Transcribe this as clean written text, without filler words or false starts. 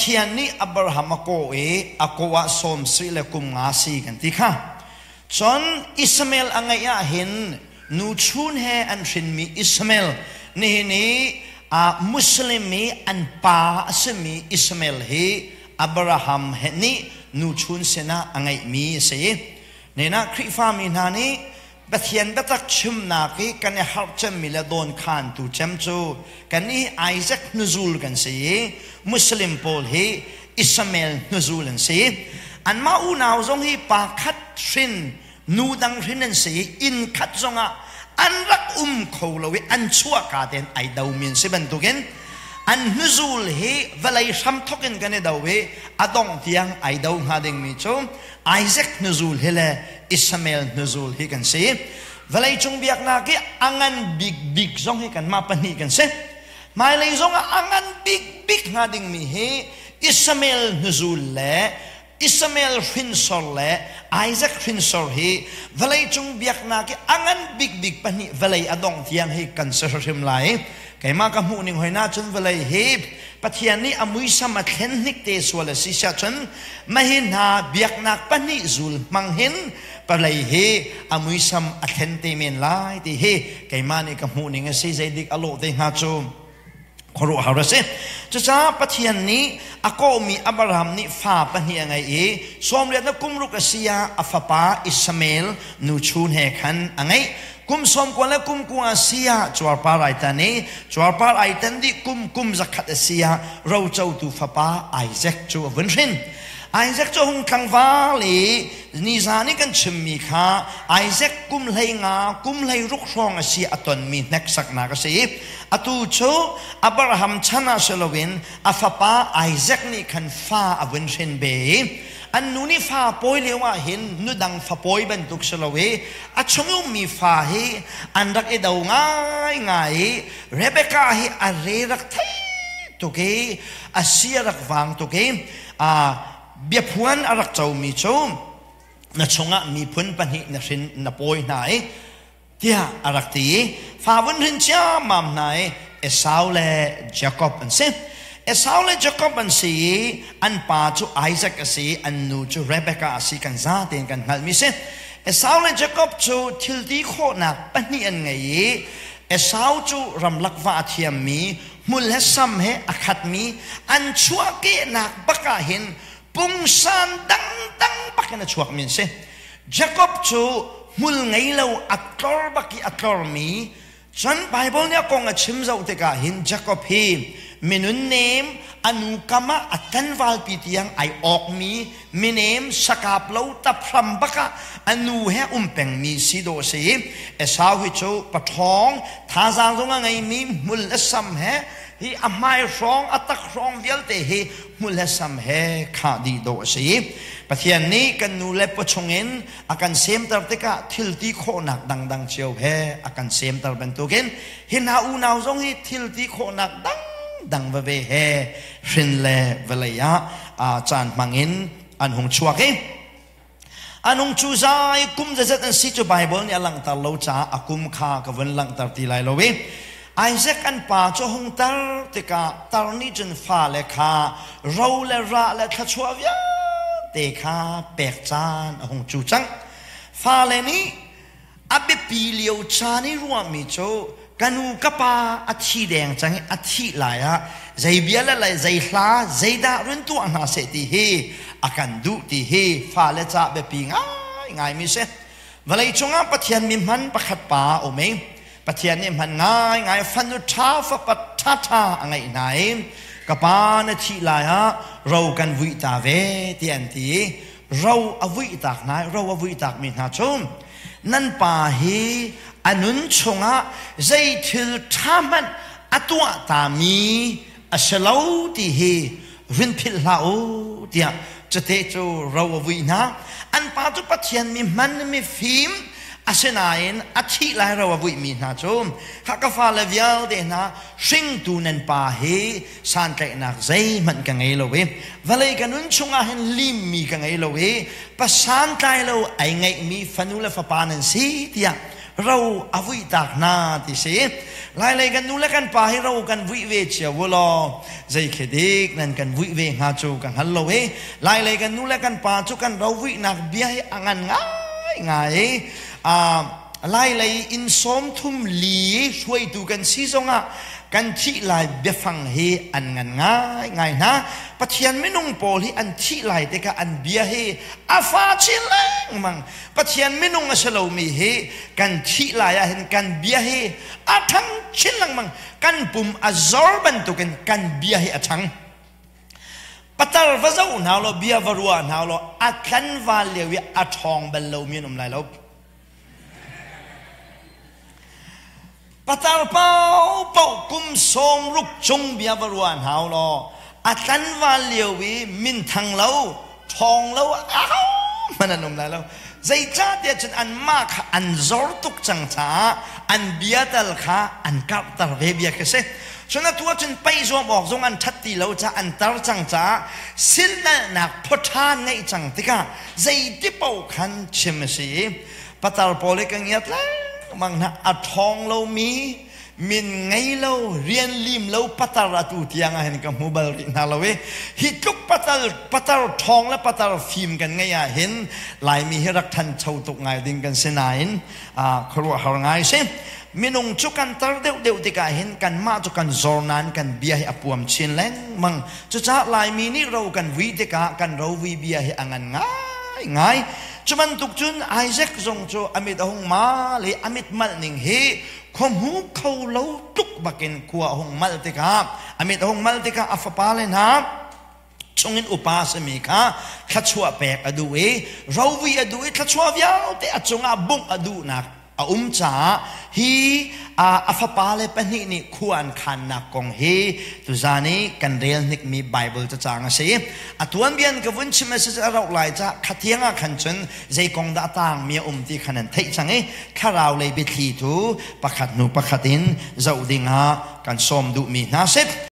Pathian nih Abraham a kawh i a kawh ah sawm sui le kum nga si kan ti kha. Cun Ishmael a ngeih ah hin nu chun he an hrinmi Ishmael nihin i Muslim i an pa a simi Ishmael hi Abraham he nih nu chun sinah a ngeihmi a si. Nena Khrihfami hna nih Pathian biatak chimnak i kan i harh cemmi le dawnkhantu cem cu kan i Isaac hnuzul kan si i Muslim pawl hi Ishmael hnuzul an si. Anmah unau zong hi pa khat hrin nu dang hrin an si i inn khat zongah an rak um kho lo i an chuahka tein ai domi an si bantukin an hnuzul hi vawlei hramthok in kan i do i a dongh tiang ai do hnga dingmi cu Isaac hnuzul hi le Ishmael hnuzul hi kan si. Vawleicung biaknak i a ngan bikbik zong hi kanmah pahnih kan si. Hmailei zong ah a ngan bikbik hnga dingmi hi Ishmael hnuzul le Ishmael hrinsor le Isaac hrinsor hi vawleicung biaknak i a ngan bikbik pahnih vawlei a dong tiang hi kan si hrim lai. Keimah ka hmuh ning hoi na cun vawlei hi Pathian nih a muisam a thlen hnik te sual a si siah cun mahi hna biaknak pahnih zul hmang hin palei hi a muisam a thlen te men lai ti hi keimah nih ka hmuh ning a si. Zeidik a lawh te hnga cu khuaruahhar a si. Cucaah Pathian nih a kawhmi Abraham nih fa pahnih a ngei i 80 na kum ruk a si ah a fapa Ishmael nu chun he khan a ngeih. Kum 90 le kum 90 a si ah cuarpar ai tan i cuarpar ai tan dih kum kum 100 a si ah rocotu fapa Isaac cu a vun hrin. Isaac cu hung tlangval i nizan i kan chimmi kha Isaac kum 15 kum 16 hrawng a si a tonmi hneksaknak a si. Atu cu Abraham chan ah si loin a fapa Isaac nih khan fa a vun hrin ve i an nu nih fa pawi lio ah hin nu dang fa pawi bantuk si lo i a chung ummi fa hi an rak i do ngaingai i Rebecca hi a re rak thei tuk i a si a rak vang tuk i biaphuan a rak comi cu na chungah miphun pahnih na hrin na pawi hna i tiah a rak ti i fa vun hrin ciammam hna i Esau le Jakob an si. Esau le Jakob an si i an pa cu Isaac a si i an nu cu Rebekah a si kan za tein kan hngalhmi si. Esau le Jakob cu thil ti khawhnak pahnih an ngei i Esau cu ramlak va a thiammi, hmul he sam he a khatmi, an chuahkehnak bak ah hin pungsan dangdang bak in a chuakmi an si. Jakob cu hmul ngei lo a tlor bak i a tlormi. Cun Bible nih a kong a chim zoh tikah hin Jakob hi minun nem, a nu kam ah a tlanvalpi tiang ai awkmi minem, sakap lo taphram bak ah a nu he um pengmi si dawh a si. Esau hi cu paṭhawng, thazaang zong a ngeimi, hmul le sam he hi a hmai hrawng a tak hrawng vialte hi hmul he sam he khah dih dawh a si. Pathian nih kan nu le pa chungin a kan semter tikah thil ti khawhnak dangdang cio he a kan semter bantukin hi hna unau zong hi thil ti khawhnak dangdang veve he hrin le vawlei ah caan hmangin an hung chuak i an hung cu zai kum zazat an si cu Bible nih a langhter lo caah a kum kha ka vun langhter ti lai lo i Isaac an pa cu hung tar tikah tar nih cun fale kha ro le rah le thluachuah vialte kha pek caan a hung cu cang. Fale nih a biapi lio caan i ruahmi cu ka nu ka pa a thi deng cang i a thih lai ah zei bia le lai zei hla zeidah run tuah hna seh ti hi a kan duh ti hi fale ca biapi ngaingaimi si. Vawlei cungah Pathian mi hman pakhat pa a um i Pathian nih hman ngaingai fanu ṭha fapa ṭhaṭha a ngeih hna i ka pa na thih lai ah ro kan vuih ta ve ti an ti i ro a vuih tak hna i ro a vuih takmi hna cu nan pa hi a nun chungah zei thil ṭha hmanh a tuah tami a si lo ti hi rin philh hlah u tiah cate cu ro a vui hna. An pa cu Pathian mi hman mi fim, asinain a thih lai ro a vuihmi hna cu kha ka fale vialte hna, hringtu nan pa hi santlaihnak zeihmanh ka ngei lo i vawlei ka nun chungah hin limmi ka ngei lo i pasantlai lo ai ngeihmi fanu le fapa nan si tiah. Ro a vui tak hna ti si. Lailei kan nu le kan pa hi ro kan vui ve cio u law zei khi dik nan kan vui ve hnga cu ka hngal lo i Lailei kan nu le kan pa cu kan ro vuihnak bia hi a ngan ngai ngai. Lailei inn 34 hruaitu kan si zongah kan thih lai biafang hi an ngan ngai ngai hna. Pathian minung pawl hi an thih lai tikah an bia hi a fa chin lengmang. Pathian minung a si lomi hi kan thih lai ah hin kan bia hi a ṭhang chin lengmang. Kan pum a zor bantukin kan bia hi a ṭhang. Patar va zoh hna law bia va ruah hna law a tlanval lio i a ṭhawng bal lomi an um lai lo. Patar paohpaoh kum 60 cung bia va ruah hna law a tlanval lio i minthang lo, ṭhawng lo ahohmanh an um lai lo. Zeicahtiah cun anmah kha an zor tuk cang caah an bia tal kha an karhter ve bia khi si. Cun atu ahcun paih zuam awk zong an ṭhat ti lo caah an tar cang caah silhnalhnak phuṭha ngeih cang tikah zeiti paoh khan chim a si i patar pawl hi ka ngiat lengmang hna. A ṭhawng lomi, min ngei lo, rian lim lo patar atu tiang ah hin ka hmu bal rih hna lo i hi tluk patar patar ṭhawng le patar fim kan ngeih ah hin Laimi hi rak ṭhancho tuk ngai ding kan si nain khuaruahhar ngai si. Minung cu kan tar deuhdeuh tikah hin kanmah cu kan zor nain kan bia hi a puam chin lengmang. Cucaah Laimi nih ro kan vui tikah kan ro vui bia hi a ngan ngaingai. Cu bantuk cun Isaac zong cu a mit a hung mal i a mit malh ning hi khua hmu kho lo tuk bakin khua a hung malh tikah, a mit a hung malh tikah a fapale hna chungin upa simi kha thluachuah pek a duh i rovi a duh i thluachuah vialte a cungah bungh a duhnak a um caah hi a fapale pahnih nih khua an khannak kong hi tuzan i kan rel hnikmi Bible cacang a si. A tuanbia ka vun chim a si a rauh lai ca khathiang ah khan cun zei kong dah a tangmi a um ti khan an theih cang i thlarau lei biathli tu pakhat hnu pakhat in zoh dingah kan sawm duhmi hna si.